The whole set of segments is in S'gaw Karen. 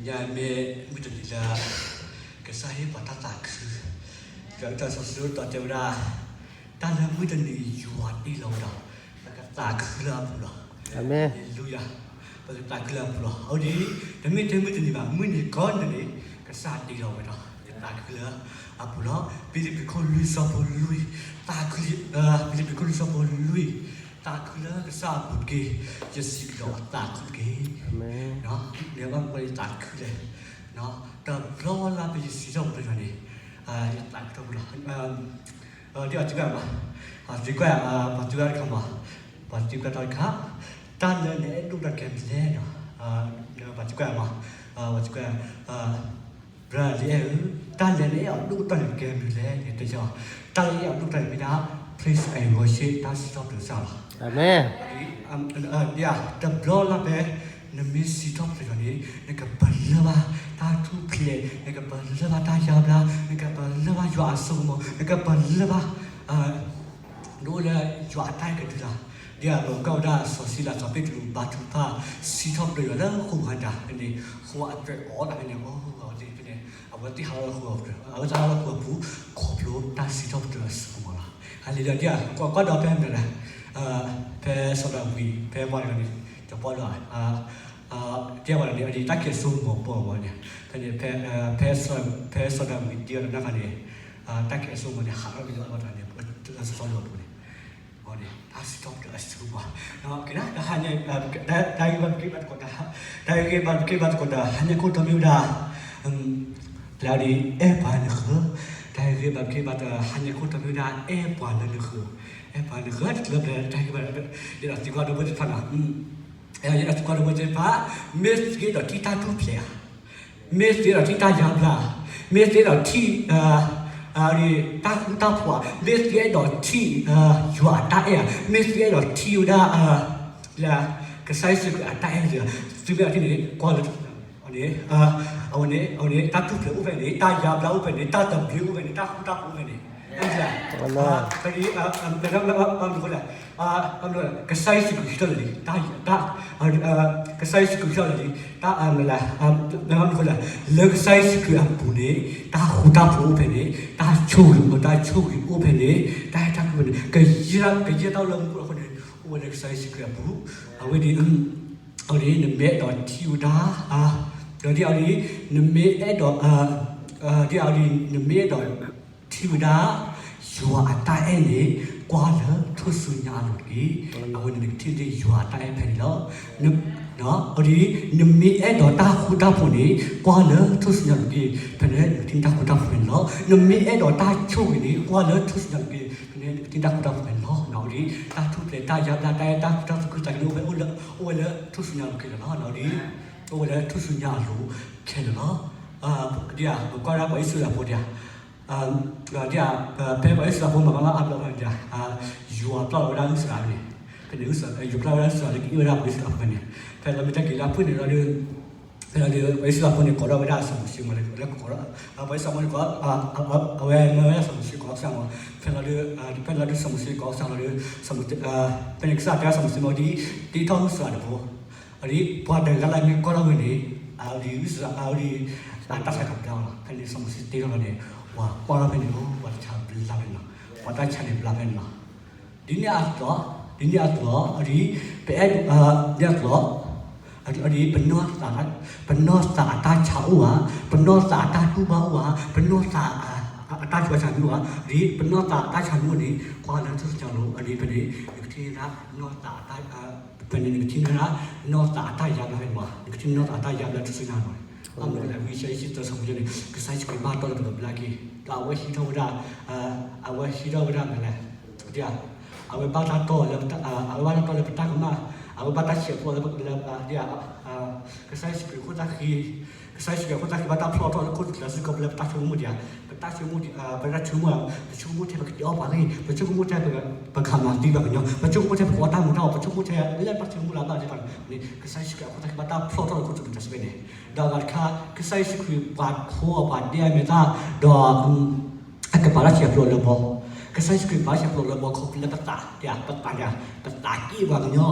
ညါမ့ၢ်မုၢ်တနံၤလၢ ကစၢ်ဟ့ၣ်ပှၤတၢ်သးခု, ဒီးတၢ်စီဆှံတၢ်တဲဝဲဒၣ်, တၢ်လၢမုၢ်တနံၤယွၤတ့လီၤဝဲဒီး, ပကသးခုလၢအပူၤလီၤ. ဟါလ့လူယၤ, ပကသးခုလၢအပူၤလီၤ. အဝဲဒၣ်, တမ့ၢ်ထဲမုၢ်တနံၤဘၣ်, မုၢ်နံၤကိးနံၤန့ၣ် ကစၢ်တ့လီၤဝဲဒီး ပကသးခုလၢအပူၤလီၤ. ဖံလံးပံၤခိၣ်လွံၢ်ဆၢဖိလွံၢ်, သးခု, ဖံလံးပံၤခိၣ်လွံၢ်ဆၢဖိလွံၢ်, သးခုလၢကစၢ်အပူၤတက့ၢ်, ယစံးကဒီးအသးခုတက့ၢ်. မ့ၢ်ဘၣ်မနုၤယသးခုလဲၣ်, တဘျီလၢ်လၢ်ဖဲယစံးထီၣ်ပတြၢၤယွၤန့ၣ်, ယသးခုထီၣ်ပူၤလီၤ. ဒ်အီၤသံကွၢ်မး, သံကွၢ်, ပှၤသံကွၢ်တခါမး, ပှၤသံကွၢ်တခါ, တၢ်လၢနအဲၣ်ဒိၣ်ကတၢၢ်ကဲမနုၤလဲၣ်ဒီး, ပှၤသံကွၢ်မး, ပှၤသံကွၢ်, ပြၢလံအဲၣ်ဧၢ, တၢ်လၢနအဲၣ်အီၤဒိၣ်ကတၢၢ်န့ၣ်ကဲမနုၤလဲၣ်န့ၣ် တဲဆၢ, တၢ်လၢယအဲၣ်အီၤဒိၣ်ကတၢၢ်န့ၣ်မ့ၢ်ဒၣ် praise and worship တၢ်စံးထီၣ်ပတြၢၤကစၢ်လီၤ. အၤမ့ၣ်. တဘျီလၢ်ဖဲ နမ့ၢ်စံးထီၣ်ပတြၢၤယွၤန့ၣ် နကပလၢၢ်ဘၣ်တၢ်ထူၣ်ဖျဲး, နကပလၢၢ်ဘၣ်တၢ်ယါဘျါ, နကပလၢၢ်ဘၣ်ယွၤအစိကမီၤ, နကပလၢၢ်ဘၣ် နအိၣ်လၢယွၤအတၢ်အဲၣ်ကဒုလီၤ. ဒ်အပကီၢ်ဝဲဒၣ်စီၤစံလၤစီၤပ့းတရူးဘါထုကဖၣ် စံးထီၣ်ပတြၢၤယွၤလၢဃိာ်ဂၤဒၣ်ဖဲန့ၣ်, ဃိာ်အတြဲၤအီၤဒၣ်ဖဲန့ၣ်, အဝဲသ့ၣ်ဖဲန့ၣ် အဝဲသ့ၣ်ဟးထီၣ်လၢဃိာ်အပူၤ, အဝဲသ့ၣ်ဟးထီၣ်လၢဃိာ်အပူၤ ခီဖျိတၢ်စံးထီၣ်ပတြၢၤအစိကမီၤလီၤ. ဟါလ့လူယၤ, ကွၢ်ဒီးဖဲမနုၤလဲၣ်, ဖဲစီၤဒၤဝံး ဖဲပှၤတဂၤန့ၣ် တပီၢ်လၢ် တဲဝဲဒၣ်န့ၣ် အဒ်တၢ်ကဲၣ်ဆိကမိၣ်ပှၤအဂီၢ်န့ၣ်, ဖဲန့ၣ် ဖဲစီၤဒၤဝံးဒ်အီၤတခါန့ၣ်, တၢ်ကဲၣ်ဆိကမိၣ်န့ၣ် ဟးထီၣ်က့ၤလီၤအဂီၢ်န့ၣ် လၢစီၤစီလူးအပူၤန့ၣ်, တၢ်စံးထီၣ်ပတြၢၤအစိကမီၤ, ကဲဒၣ်တဟါညါ, တၢ်ဂ့ၢ်ဘၣ်ပက့ၤဘၣ်သကိးတၢ်, တၢ်ဂ့ၢ်ဘၣ်ပက့ၤဘၣ်သကိးတၢ် ဟါညါခိၣ်တီမ့ၢ်ဝဲဒၣ် လၢအဒ် အဲၣ်ပှၤနဃၢၤ, တၢ်ဂ့ၢ်ဘၣ်ပက့ၤဘၣ်သကိးတၢ် ဟါညါခိၣ်တီမ့ၢ်ဝဲဒၣ် အဲၣ်ပှၤလၢနဃၢၤ, အဲၣ်ပှၤလၢနဃၢၤ, တလၢပျၢၤတၢ်ဂ့ၢ်ဘၣ်, ယအဲၣ်ဒိးသံကွၢ်ဒီပုၢ်ဝဲၢ်သ့ၣ်တဖၣ်နီၤ, ယအဲၣ်ဒိးသံကွၢ်ဒီပုၢ်ဝဲၢ်သ့ၣ်တဖၣ်, မ့ၢ်သုအဲၣ်ဒိးထံၣ်တၢ်ထူၣ်ဖျဲးဧါ, မ့ၢ်သုအဲၣ်ဒိးထံၣ်တၢ်ယါဘျါ, မ့ၢ်သုအဲၣ်ဒိးထံၣ် တၢ်ဃူတၢ်ဖိးဧါ, မ့ၢ်သုအဲၣ်ဒိးထံၣ် ယွၤအတၢ်အဲၣ်ဧါ, မ့ၢ်သုအဲၣ်ဒိးထံၣ်ဝဲဒၣ် လၢကစၢ်ယ့ၣ်ၡူးခရံာ်အတၢ်အဲၣ်, သုမ့ၢ်အဲၣ်ဒိးထံၣ်န့ၣ် ကွၢ်လၢ အဝဲန့ၣ် အဝဲန့ၣ် တၢ်ထူၣ်ဖျဲးအိၣ်ဖဲန့ၣ်, တၢ်ယါဘျါအိၣ်ဖဲန့ၣ်, တၢ်သဘျ့အိၣ်ဖဲန့ၣ်, တၢ်ဃူတၢ်ဖိးအိၣ်ဖဲန့ၣ်, ဖဲ ကစၢ်ယ့ၣ်ၡူးခရံာ်ဟံးထီၣ်လၢာ်လံ, ကစၢ်ယ့ၣ်ၡူးခရံာ်ဟံးထီၣ်လၢာ်လံ, တၢ် ကစၢ်ယ့ၣ်ၡူးခရံာ်ဟံးထီၣ်လၢာ်လံ, တၢ် လၢကစၢ်ယ့ၣ်ၡူးခရံာ်အပူၤန့ၣ် တၢ်ဃူတၢ်ဖိးအိၣ်ဖဲန့ၣ်, တၢ်ဆိၣ်ဂ့ၤ တၢ်ဆိၣ်ဂ့ၤအိၣ်ဖဲန့ၣ်, တၢ်ဟဲတၢ်ကွံဖဲန့ၣ်, ကယဲၢ်တၢ်အိၣ်လၢမူခိၣ်အဃိန့ၣ် အိၣ်ဝဲလၢကစၢ်ယ့ၣ်ၡူးခရံာ်အပူၤ, အဝဲဒ် အဝဲဒ် နမ့ၢ်အဲၣ်ဒိးထံၣ်ဝဲဒၣ်, ဒီးဒ်အဝဲဒ် နမ့ၢ်အဲၣ်ဒိး ဒ်အဝဲဒ် နမ့ၢ်အဲၣ်ဒိး ထံၣ်ဝဲဒၣ် ယွၤအတၢ်အဲၣ်န့ၣ် ကွၢ်လၢထူၣ်စုညါအလိၤတက့ၢ်. အဝဲန့ၣ်နကထံၣ်ဒၣ်ယွၤအတၢ်အဲၣ်ဖဲန့ၣ်လီၤ. အဝဲဒ် နမ့ၢ်အဲၣ်ဒိးတၢ်ဃူတၢ်ဖိးန့ၣ် ကွၢ်လၢထူၣ်စုညါအလိၤတက့ၢ်. ဖဲန့ၣ်နကထံၣ်တၢ်ဃူတၢ်ဖိးဖဲန့ၣ်လီၤ. နမ့ၢ်အဲၣ်ဒိးတၢ်ဆိၣ်ဂ့ၤန့ၣ် ကွၢ်လၢထူၣ်စုညါအလိၤတက့ၢ်. ဖဲန့ၣ်နကထံၣ်တၢ်ဃူတၢ်ဖိးဖဲန့ၣ်လီၤ. အဝဲဒ် တၢ်ထူၣ်ဖျဲး တၢ်ယါဘျါ တၢ်အဲၣ် တၢ်သကုၤသးကညီၤ အိၣ်ဝဲလၢထူၣ်စုညါအလိၤခဲလၢာ်လီၤ. အဝဲဒ် အိၣ်ဝဲလၢထူၣ်စုညါအလိၤခဲလၢာ်လီၤ. ဒ် ပကွၢ်ဒၣ်ပှၤအံၣ်စရ့လးဖိဒ် ဒ် ဖဲပှၤအံၣ်စရ့လးဖိမၤဘၣ်အါဘျီဝဲဒ် ယွၤပျၢ်လီၤဝဲဒၣ်အံၣ်စရ့လးန့ၣ်, ဖဲန့ၣ် ယွၤပျၢ်ဝဲဒၣ်အံၣ်စရ့လးလၢကအ့ၣ်ဝဲဒၣ်ပှၤအံၣ်စရ့လးဖိဖဲန့ၣ်, ဖဲလီၤမ့ၢ်တၢ်က့ၤလၢအဖုၣ်န့ၣ်လီၤဒီး ဖဲလီၤဒီး ပှၤအံၣ်စရ့လးဖိန့ၣ် ကိးထီၣ်ဝဲဒၣ်စီၤမိၤၡ့မးလၢကိးထီၣ်, ပှၤအံၣ်စရ့လးဖိန့ၣ်ကိး အဝဲမၢဝဲဒၣ်စီၤမိၤၡ့ကိးစၢ်မး, ဖဲလီၤဒီး ဖဲလီၤဒီးစီၤမိၤၡ့ကိးစၢ်လီၤဒီး ဖဲန့ၣ်ကစၢ်တဲစီၤမိၤၡ့မးဒ် တ့ထီၣ်အံၣ်စရ့လးတဘိ အဒ် ပှၤတဂၤလၢမ့ၢ်ကွၢ်ထီၣ်ဝဲန့ၣ် အဒ် အဒ် တၢ်ဆါကပျၢ်လီၤ. ဖဲန့ၣ်စီၤမိၤၡ့တ့ထီၣ်လီၤန့ၣ် ပှၤကွၢ်ထီၣ်ဖဲန့ၣ် ပှၤတၢ်ဆါဘျါဖဲန့ၣ်လီၤ. ပှၤတၢ်ဆါန့ၣ်ဘျါဖဲန့ၣ်လီၤ. ဒ်န့ၣ်အသိး ဒ်န့ၣ်အသိး အဒ် ပအဲၣ်ဒိး ဒ်န့ၣ်အသိး အဒ် ပနီၢ်သး ပနီၢ်သးအတၢ်ဆါအိၣ်ဧါ, ပနီၢ်သးအတၢ်တူၢ်ဘၣ်အိၣ်ဧါ, ပနီၢ်သးအတၢ်ဆါဆါနူအိၣ်ဧါ, ဒ်ပနီၢ်သးအတၢ်ဆါနူန့ၣ် ကွၢ်လၢထူၣ်စုညါအလိၤ အဒ်ဖဲန့ၣ် နကထံၣ်န့ၢ်ဒၣ် နီၢ်သးအတၢ် ဖဲန့ၣ်နကထံၣ်န့ၢ်ဒၣ် နီၢ်သးအတၢ်ယါဘျါဖဲန့ၣ်မး, နကထံၣ်နီၢ်သးအတၢ်ယါဘျါထူၣ်စုညါအလိၤန့ၣ်, ဘၣ်မနုၤလဲၣ် ဝံယၡါယၤ တၢ ဆၢဖိယဲၢ်န့ၣ် ကစၢ်ယ့ၣ်ၡူးခရံာ်ဘၣ်တီၢ်လၢပကဘျါက့ၤ ဒီးအဝဲဟံးထီၣ်ဝဲဒၣ် အဝဲဟံးထီၣ်ဝဲဒၣ်မနုၤလဲၣ် ဒ် အဝဲဘၣ်တၢ်တီၢ်လၢ အဝဲဘၣ်တၢ်တီၢ်လၢပတၢ်ကမၣ်, အဝဲဘၣ်တၢ်ဆဲးဖျိးလၢ ဒ် ကစၢ်ယ့ၣ်ၡူးခရံာ်အခိၣ်သၣ်ဃံ, ကစၢ်ယ့ၣ်ၡူးခရံာ်အခိၣ်သၣ်ဃံဘၣ်တၢ်ဖျိးထီၣ်လၢခိၣ်သလုးစ့ၢ်ကီး ပလၢပတၢ်ဆိကမိၣ်ဒံးဧါ, ပတၢ်ဆိကမိၣ်, ပတၢ်ဆိကမိၣ်, ပဆိကမိၣ်ထဲပကတဲအီၣ်ပှၤဂ့ၢ်, ပဆိကမိၣ်ထဲပကမၤသံပှၤကညီ, ပဆိကမိၣ်ထဲပကအီၣ်တၢ်မူၤတၢ်အီၣ်, ပဆိကမိၣ်ထဲလၢပတၢ်ဆိကမိၣ်လၢအဘၣ်သ့ၣ်တဖၣ်န့ၣ်, ကစၢ်ယ့ၣ်ၡူးခရံာ်အခိၣ်သၣ်ဃံဘၣ်တၢ်ဖျိးထီၣ်လၢခိၣ်သလုးစ့ၢ်ကီးဖဲန့ၣ်, ဒီးအဂၤတခါ ကစၢ်ယ့ၣ်ၡူးခရံာ်ပှၤထိအီၤပှၤဒဲအမဲာ်သၣ်, ဒီး အကပာ်တၢ်ဆဲးဖျိးလၢဘီ, ကစၢ်ယ့ၣ်ၡူးခရံာ်ပာ်တၢ်ဆဲးဖျိးလၢဘီခီဖျိလၢပသး, ပသး, ပသးက့ၣ်ပှၤကညီ,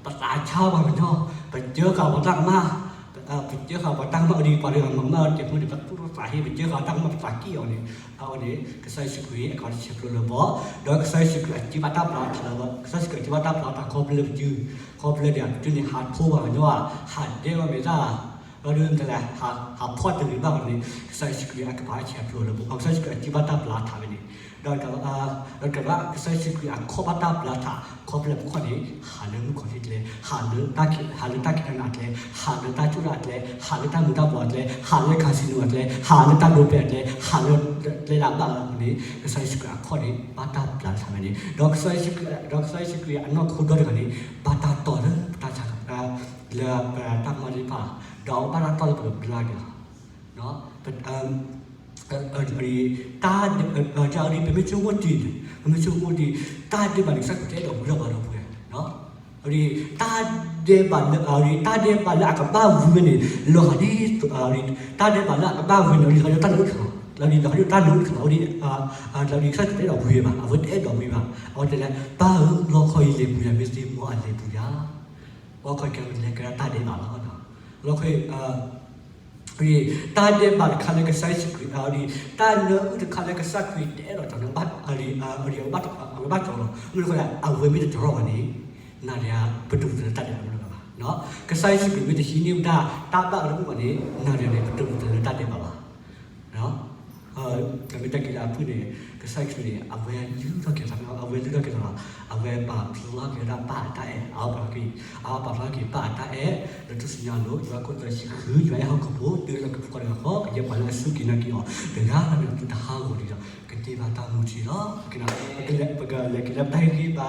ပသးဆါပှၤကညီ, ပစၢဃာ်ပှၤတၢ်ကမၣ်, ပ ပစၢဃာ်ပှၤတၢ်ကမၣ်အီၤဒီး ပှၤတဂၤမၤကမၣ်အီၤတကဲးဖိန့ၣ် ပသူၣ်ထီၣ်သးဟ့ ပစၢဃာ်တၢ်ကမၣ်ပသးကံၢ်အီၤန့ၣ် အဝဲန့ၣ် ကစၢ်ယ့ၣ်ၡူးခရံာ် အခီၣ်ထံးဆဲးဖျိလၢပဂီၢ်, ဒီးကစၢ်ယ့ၣ်ၡူးခရံာ်အစံးဘၣ်တၢ်ပျၢထးလၢ ကစၢ်ယ့ၣ်ၡူးခရံာ်အစံးဘၣ်တၢ်ပျၢထးခီဖျိလၢပစု, ခီဖျိလၢဒ်အပစုန့ၣ် ဟးထိဘၣ်ကညီဧါ, ဟးဒဲဘၣ်မ့ၢ်တၢ်, ဒီးဒ်န့ၣ်တလဲၣ်, ဟးဖီၣ်တဂ့ၤဘၣ်အီၤန့ၣ် ကစၢ်ယ့ၣ်ၡူးခရံာ်အကပၤဆဲးဖျိလၢပဂီၢ်, ကစၢ်ယ့ၣ်ၡူးခရံာ်အစံးဘၣ်တၢ်ပျၢထးဝဲန့ၣ်, ဒီး ဒီးကစၢ်ယ့ၣ်ၡူးခရံာ်အခီၣ်ဘၣ်တၢ်ပျၢထး ခီဖျိလၢပခီၣ်န့ၣ် ဟးလၢမုၣ်ကီၤလံၢ်အကျဲ, ဟးလၢတၢ်, ဟးလၢတၢ်ခံးတၢ်နၤအကျဲ, ဟးလၢတၢ်စိတၢ်အကျဲ, ဟးလၢတၢ်မူၤတၢ်ဘှီးအကျဲ, ဟးလၢ casino အကျဲ, ဟးလၢတၢ်ဒိးပဲအကျဲ, ဟးလၢကျဲလၢအဘၣ်အီၤန့ၣ် ကစၢ်ယ့ၣ်ၡူးခရံာ်အခီၣ်န့ၣ် ဘၣ်တၢ်ပျၢထးဝဲန့ၣ်, ဒီးကစၢ်ယ့ၣ်ၡူးခရံာ်, ဒီးကစၢ်ယ့ၣ်ၡူးခရံာ်အနီၢ်ခိဒီတဂၤန့ၣ် ဘၣ်တၢ်တီၢ်လၢပတၢ်ဆါ, လၢပတၢ်ကမၣ်သ့ၣ်တဖၣ်, ဒီးအဝဲဘၣ်တၢ်တီၢ်လၢပကဘျါက့ၤလီၤ. တၢ်, တၢ်အံၤ ပမ့ၢ်ဆိကမိၣ်တံၢ်န့ၣ်, ပမ့ၢ်ဆိကမိၣ်တံၢ်, တၢ်ဒဲးဘးန့ၣ် ကစၢ်ခရံာ်တအဲၣ်ဒိးဝံထီၣ်ဘၣ်ဒီပုၢ်ဝဲၢ်, တၢ်ဒဲးဘးလၢ, တၢ်ဒဲးဘးလၢအကဘၣ်ဝံဝဲန့ၣ် လီၤဃာ်ဒ်, တၢ်ဒဲးဘးလၢအကဘၣ်ဝံန့ၣ် လီၤဃာ်ဒ်တၢ်နၢအုၣ်တခါလီၤ, လီၤဃာ်ဒ်တၢ်နၢအုၣ်တခါလီၤ, လီၤဃာ်ဒ်ကစၢ်ခရံာ်တအဲၣ်ဒိးဝံဝဲဘၣ်, အဝဲတအဲၣ်ဒိးဝံဘၣ်, အဝဲတဲလၢ ပၢ်ဧၢ လီခီအံၤလဲၤပူၤယၤ မ့ၢ်သ့ၣ်မိၢ်အလဲၤပူၤယၤ, လီခီကဲဝဲလဲၤကဲဒၣ်တၢ်ဒဲးဘးလီၤ, လီခီ တၢ်ဒဲးဘးတခါလၢကစၢ်ယ့ၣ်ၡူးခရံာ်, တၢ်နၢအုၣ်တခါလၢကစၢ်ခရံာ်တအဲၣ်ဒိးတီၤန့ၣ် အဝဲဘၣ်ကီလီၤ, မ့ၢ်အဃိ အဝဲမ့ၢ်တတီၤထီၣ်ဘၣ်န့ၣ်, နၤဒီးယၤ ပတအိၣ်လၢတၢ်ဒဲးဘးလၢၤဘၣ်, ကစၢ်ယ့ၣ်ၡူးခရံာ်မ့ၢ်တဟံးန့ၢ်ဝဲဒၣ်တၢ်ဘၣ်အီၤတဘူၣ်ဘၣ်န့ၣ် နၤဒီးယၤန့ၣ် ပတအိၣ်လၢတၢ်ဒဲးဘးဘၣ်. တမ့ၢ်တၢ်ကဲလၢအဖုၣ်န့ၣ်, ကစၢ်ယ့ၣ်ၡူးန့ၣ် အဝဲလုၢ်ထီၣ်က့ၤသး, အဝဲလုၢ်ထီၣ်က့ၤသးလီၤ, အဝဲပာ်ဖျါက့ၤဝဲဒၣ်ပၢ်အတၢ်အဲၣ်, အဝဲပာ်ဖျါက့ၤ, အဝဲပာ်ဖျါက့ၤပၢ်အတၢ်အဲၣ်, လၢထူၣ်စုညါအလိၤ ယိၤဟၣ်ခိၣ်သၢဆံဃု, ယွၤအဲၣ်ဟီၣ်ခိၣ်ဖိတုၤလၢကပူၤဃီတဂၤဃီ, ကယဲၢ်ပှၤလၢအစူၢ်က့ၤနာ်က့ၤအီၤတဂၤလၢ်န့ၣ် အသုတဟးဂီၤဒံးဒီး ကန့ၢ်ဘၣ်တၢ်မူထူယိာ်လီၤ. ပကလဲၤက့ၤလၢပတၢ်ဟ့ၣ်ဂံၢ်ဘါ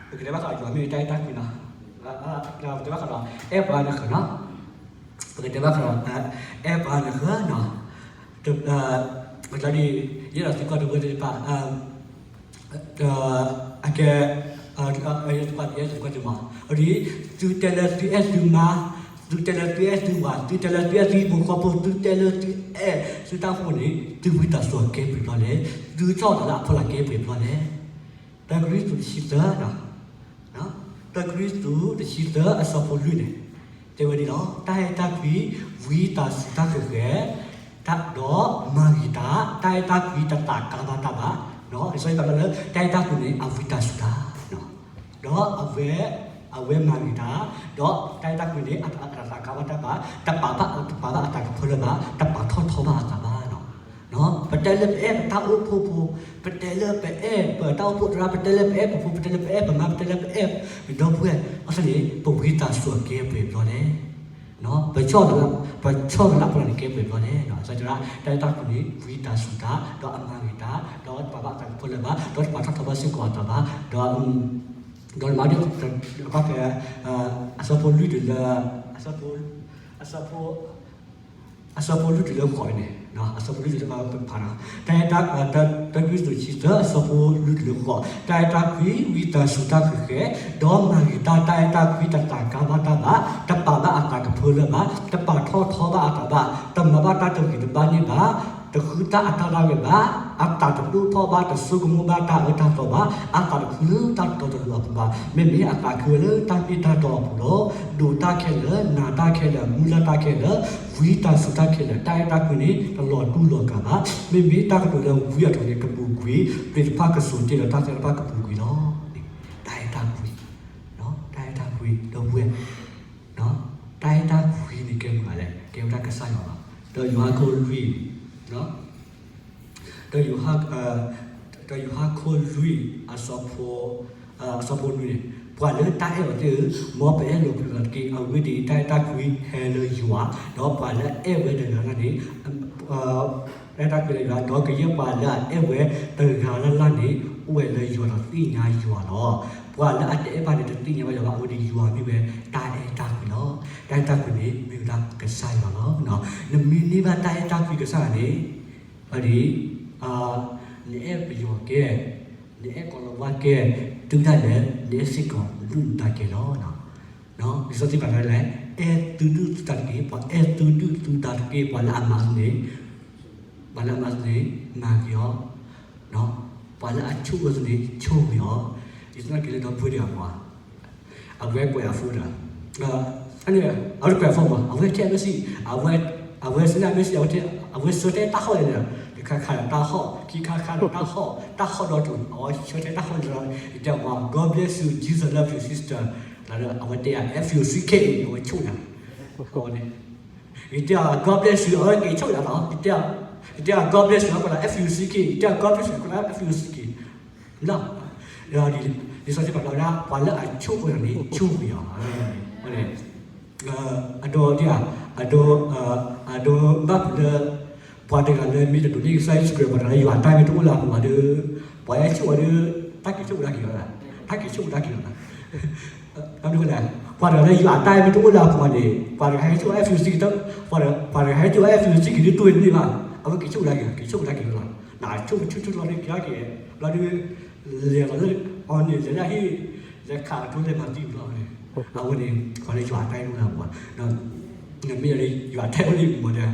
ပကတဲဘၣ်ဃးဒီးယွၤမ့ၢ်တၢ်အဲၣ်တၢ်ကွံနီၤ, ပကတဲဘၣ်ဃးဒီး အဲၣ်ပှၤနဃၢၤနီၤ, ပကတဲဘၣ်ဃးဒီး အဲၣ်ပှၤနဃၢၤနီၤ, လီၤဒ် ယအဲၣ်ဒိးသံကွၢ်တဝၢသ့ၣ်တဖၣ်, အကဲ ယအဲၣ်ဒိးသံကွၢ်တမး, အဒ် သုတဲလၢသုအဲၣ်သုမါ, သုတဲလၢသုအဲၣ်သုဝၤ, သုတဲလၢသုအဲၣ်သုဟံၣ်ဖိဃီဖိ, သုတဲလၢသုအဲၣ်သုတၢ်အိၣ်ဖှိၣ်န့ၣ် သုဝံသးစူၤကဲပှဲၤဘျီလဲၣ်, သုဆီၣ်လီၤသးလၢအဖီလာ်ကဲပှဲၤဘျီလဲၣ်. တၢ ကရံၣ်သူးတဆံသၢ, တၢ ကရံၣ်သူးတဆံသၢအဆၢဖိလွံၢ်န့ၣ် တဲဝဲဒ်လီၤ, တၢ်အဲၣ်တၢ်ကွံ ဝံသးစူၤတၢ်ဃဲၤဃဲၤ, ဒီးမၤဂ့ၤတၢ်, တၢ်အဲၣ်တၢ်ကွံတသးကါဘၣ်တၢ်ဘၣ်, လံာ်စီဆှံပာ်ဖျါလၢ တၢ်အဲၣ်တၢ်ကွံန့ၣ် အဝံသးစူၤတၢ် ဒီးအဝဲ, အဝဲမၤဂ့ၤတၢ်, ဒီးတၢ်အဲၣ်တၢ်ကွံန့ၣ် အတသးကါဘၣ်တၢ်ဘၣ်, တပာ်ဘၣ်, တပာ်ဘၣ်အသးကဖၢလၢၤဘၣ်, တပာ်ထီၣ်ထီဘၣ်အသးဘၣ်နီၤ. ပတဲလၢပအဲၣ်ပတၢ်အိၣ်ဖှိၣ်ဖိ, ပတဲလၢပအဲၣ်ပတၢ်အိၣ်ဖှိၣ်သရၣ်, ပတဲလၢပအဲၣ်ပဖိ, ပတဲလၢပအဲၣ်ပမါ, ပတဲလၢပအဲၣ်ပဒီပုၢ်ဝဲၢ်, အဃိန့ၣ် ပဝံသးစူၤအကဲပှဲၤဘျီလဲၣ်. ပဆီၣ်လီၤ, ပဆီၣ်လီၤလၢအဖီလာ်န့ၣ်ကဲပှဲၤဘျီလဲၣ်. သတး တၢ်အဲၣ်တၢ်ကွံန့ၣ် ဝံသးစူၤတၢ်, ဒီးအမၤဂ့ၤတၢ်, ဒီးတပာ်ဘၣ်အသးကဖၢလၢၤဘၣ်, ဒီးတပာ်ထီၣ်ထီဘၣ်စ့ၢ်ကီးအသးဘၣ်, ဒီး ဒီးမၤဒ် ဘၣ်ဖဲ အဆၢဖိလွံၢ်တုၤလၢ အဆၢဖိ အဆၢဖိလွံၢ်တုၤလၢဃိးန့ၣ်, အဆၢဖိလွံၢ်တုၤလၢဃိးပဖးနီၤ, တၢ်အဲၣ်တၢ်, တၢ ကရံၣ်သူးတဆံသၢအဆၢဖိလွံၢ်တုၤလၢဃိး, တၢ်အဲၣ်တၢ်ကွံ ဝံသးစူၤတၢ်ဃဲၤဃဲၤ, ဒီးမၤဂ့ၤတၢ်, တၢ်အဲၣ်တၢ်ကွံတသးကါဘၣ်တၢ်ဘၣ်, တပာ်ဘၣ်အသးကဖၢလၢၤဘၣ်, တပာ်ထီၣ်ထီဘၣ်အသးဘၣ်, တမၤဘၣ်တၢ်တဂ့ၤတဘၣ်န့ၣ်ဘၣ်, တဃုတၢ်အတၢ်ဒၣ်ဝဲဘၣ်, အသးတဒိၣ်ထီၣ်ဘၣ်, တဆိကမိၣ်ဘၣ်တၢ်အၢတၢ်သီဘၣ်, အသးတခုလၢတၢ်တီတလိၤအပူၤဘၣ်, မ့မ့ၢ်အသးခုဝဲလၢတၢ်မ့ၢ်တၢ်တီအပူၤလီၤ. ဒိးတၢ်ခဲလၢာ်, နာ်တၢ်ခဲလၢာ်, မုၢ်လၢ်တၢ်ခဲလၢာ်, ဝံသးစူၤတၢ်ခဲလၢာ်, တၢ်အဲၣ်တၢ်ကွံန့ၣ် တလီၤတူာ်လီၤကာ်ဘၣ်. မ့မ့ၢ်တၢ်ကတိၤလၢဝံအထီၣ်န့ၣ် ကပူၤကွံာ်, ပျ့ၤတဖၣ်ကစိၤတ့ၢ်ဒီးတၢ်သဲတဖၣ်ကပူၤကွံာ်လီၤ. တၢ်အဲၣ်တၢ်ကွံ, တၢ်အဲၣ်တၢ်ကွံ ဒီပုၢ်ဝဲၢ် တၢ်အဲၣ်တၢ်ကွံန့ၣ်ကဲမနုၤလဲၣ်, ကဲဝဲဒၣ်ကစၢ်ယွၤလီၤ. ဒီးယိၤဟၣ်ခိၣ်လွံၢ်, ဒီးယိၤဟၣ်, ဒီးယိၤဟၣ်ခိၣ်လွံၢ်, အဆၢဖိနွံန့ၣ်, ပှၤလၢတၢ်အဲၣ်အီၤသ့ၣ်ဧၢ, မ်ပအဲၣ်လိာ်ကွံလိာ်သးတက့ၢ်. အဂ့ၢ်ဒ်အံၤ, တၢ်အဲၣ်တၢ်ကွံဟဲလၢယွၤ, ဒီးပှၤလၢအအဲၣ်ဝဲတဂၤလၢ်န့ၣ် တၢ်အဲၣ်တၢ်ကွံလၢယွၤ, ဒီးကယဲၢ်ပှၤလၢအအဲၣ်ဝဲတဂၤလၢ်လၢ်န့ၣ် အိၣ်ဝဲလၢယွၤဒီးသ့ၣ်ညါယွၤလီၤ. ပှၤလၢအတအဲၣ်ဘၣ်န့ၣ် တသ့ၣ်ညါဘၣ်ယွၤဘၣ်. အဝဲဒ်ယွၤမ့ၢ်ဝဲတၢ်အဲၣ်တၢ်ကွံလီၤ. တၢ်အဲၣ်တၢ်ကွံန့ၣ် မ့ၢ်ဝဲဒၣ်ကစၢ်ယွၤလီၤ. နမ့ၢ်န့ၢ်ဘၣ်တၢ်အဲၣ်တၢ်ကွံကစၢ်ယွၤန့ၣ်, အဒ် နအဲၣ်ပယီၤကဲ, နအဲၣ်ကိၤလၤဝါကဲ, တုၤဒၣ်လဲာ် နအဲၣ်စ့ၢ်ကီးနဒုၣ်နဒါကဲလီၤ. လံာ်စီဆှံပာ်ဖျါလၢ အဲၣ်သုဒုၣ်သုဒါတက့ၢ်. ပှၤအဲၣ်သုဒုၣ်သုဒါတက့ၢ်. ပှၤလၢအမၤန့ၣ်, ပှၤလၢအမၤန့ၣ် မၤက့ၤအီၤ, ပှၤလၢအဆိၣ်ဂ့ၤန့ၣ် ဆိၣ်ဂ့ၤအီၤ. ယသနာ်က့ၤလၢဒီပုၢ်ဝဲၢ်တဂၤပှၤ အဝဲကွဲးအဖိဒီး, အ အဝဲတကွဲးဖိမး အဝဲထဲအမဲာ်ဆှံ, အဝဲ, အဝဲဆှၢန့ၢ်အမဲာ်ဆှံ အဝဲ, အဝဲဆှၢထဲတၢ်ဟီၣ်လဲၣ်န့ၣ်, တခါခါဒီးတၢ်ဟီၣ်, ခံခါခါဒီးတၢ်ဟီၣ်, တၢ်ဟီၣ်ဒီးတူၢ် အဝဲဆှၢထဲတၢ်ဟီၣ်လဲၣ်ဒီး ယတဲအီၤ God bless you, Jesus love you, sister. လၢအဝဲတဲယၤ F U C K အဝဲဆိၣ်ယၤ, အဝဲန့ၣ်, ယတဲအီၤ God bless you အဝဲက့ၤဆိၣ်ယၤလီၤ, ယတဲအီၤ God bless you အဝဲကွၢ်လၢ F U C K, ယတဲအီၤ God bless you အဝဲကွၢ်လၢ F U C K လီၤ. လံာ်စီဆှံပာ်ဖျါဝဲဒၣ် ပှၤလၢအဆိၣ်အၢန့ၣ် ဆိၣ်ကွံာ်အီၤ, အဒိ, အဒိ, အဒိ, အဒိဘၣ်ဖုးလၢ ပှၤတဂၤလၢမ့ၢ်တဒိးန့ၢ်ကစၢ်ယ့ၣ်ၡူးခရံာ် ပှၤတဂၤလၢယွၤတၢ်မ့ၢ်တအိၣ်လၢအပူၤဘၣ်ဒီး, ပှၤဟဲဆိၣ်အီၤဒီး တၢ်က့ၤဆိၣ်ဝဲဒၣ်က့ၤလီၤ, တၢ်က့ၤဆိၣ်ဝဲဒၣ်က့ၤလီၤ. ပှၤတဂၤလၢယွၤတၢ်မ့ၢ်တအိၣ်လၢအပူၤဘၣ်န့ၣ် ပှၤတဂၤဟဲဆိၣ် F U C K, ပှၤတဂၤဟဲဆိၣ် F U C K ဒ်တူၢ်ဝဲန့ၣ်ဘၣ်, အဝဲက့ၤဆိၣ်ဝဲဒၣ်က့ၤ, က့ၤဆိၣ်ဝဲဒၣ်က့ၤလီၤ. နဆိၣ်ဆိၣ်ဆိၣ်လီၤဒီးက့ၤက့ၤ, ဘျီဒီး လဲၤလီၤလၢအီၤန့ၣ် လဲၤဒၣ်ဟ့ၣ်, လဲၤခးအဒိလဲၤမၤသံလီၤ. အဝဲန့ၣ် ပှၤလၢယွၤတၢ်အိၣ်လၢအပူၤ, မ့ၢ်ယွၤတၢ်အိၣ်လၢအပူၤဒီး, ယတဲ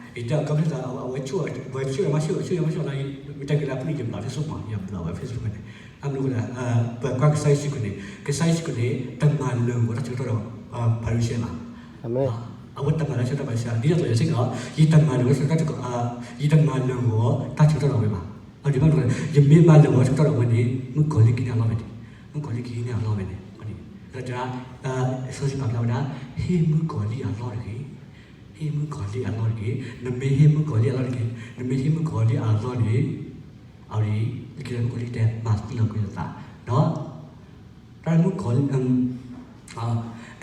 အီၤ God bless အဝဲဆိၣ်, ဝဲဆိၣ်မးဆိၣ်, ဆိၣ်မးဆိၣ်လီၤ, မ့ၢ်တဲက့ၤလၢဖုၣ်န့ၣ် ယဘျး Facebook မး, ယဘျးဝဲ Facebook န့ၣ်, အမနုၤဃိလဲၣ်, ပကွၢ်ကစၢ်ယ့ၣ်ၡူးခရံာ်န့ၣ်, ကစၢ်ယ့ၣ်ၡူးခရံာ်န့ၣ် တမၤလၢၤဝဲတၢ်ဆၢကတီၢ်ဒီး ဖၤရံၤၡဲဘၣ်. အဝဲတမၤလၢၤဆၢကတီၢ်ဖၤရံၤၡဲ, ဒ်သိးယတဲစ့ၢ်ကီး, ယတမၤလၢၤဝဲဆၢကတီၢ်, ယတမၤလၢၤဝဲတၢ်ဆၢကတီၢ်ဒီးဝဲဘၣ်. ဒ်မး, ယမ့ၢ်မၤလၢၤဝဲဆၢကတီၢ်ဒီးဝဲန့ၣ် မုၣ်ကီၤလံၢ်ကဟံးန့ၢ်အလီၢ်ဝဲန့ၣ်, မုၣ်ကီၤလံၢ်ကဟံးန့ၢ်အလီၢ်ဝဲန့ၣ်, ဒီး စီဆှံပာ်ဖျါဝဲဒၣ်, ဟ့ၣ်မုၣ်ကီၤလံၢ်အလီၢ်တဂ့ၤ, ဟ့ၣ်မုၣ်ကီၤလံၢ်အလီၢ်တဂ့ၤ, နမ့ၢ်ဟ့ၣ်မုၣ်ကီၤလံၢ်အလီၢ်တဂ့ၤ, နမ့ၢ်ဟ့ၣ်မုၣ်ကီၤလံၢ်အလီၢ်န့ၣ်, အဝဲ, လၢခံလၢမုၣ်ကီၤလံၢ်တဲ မၤသံလီၤကွံာ်နသး, ဒီး တၢ်မုၣ်ကီၤလံၢ်,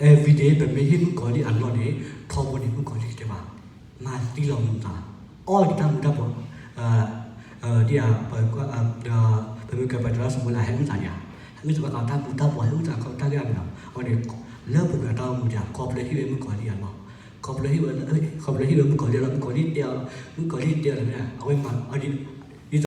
everyday ပမ့ၢ်ဟ့ၣ်မုၣ်ကီၤလံၢ်အလီၢ်န့ၣ်, ထီဘိန့ၣ် မုၣ်ကီၤလံၢ်ကတဲဘၣ်, မၤသံလီၤမုၢ်သး, အီၣ်က့ၤတၢ်မူၤတၢ်ဘှီး, ဒ်, ပမ့ၢ်ကပာ်တရၣ်စမူလၢ ဟဲမုၢ်သးဒံးဧါ, ဟဲမုၢ်သးဘၣ်ဃးတၢ်မူၤတၢ်ဘှီး ဟဲမုၢ်သးခီတၢ်ဂ့ၢ်အမနုၤ, အဝဲန့ၣ်, လၢပှၤတၢ်အိၣ်မူဒံးဧါ, ခီဖျိဟ့ၣ်ဝဲမုၣ်ကီၤလံၢ်အလီၢ်, ခီဖျိဟ့ၣ်ဝဲ, ခီဖျိဟ့ၣ်ဝဲမုၣ်ကီၤလံၢ်အလီၢ်, မုၣ်ကီၤလံၢ်တဲအီၤ, မုၣ်ကီၤလံၢ်တဲအီၤလၢမ့ၢ်, အဝဲမၤအီၤဒ်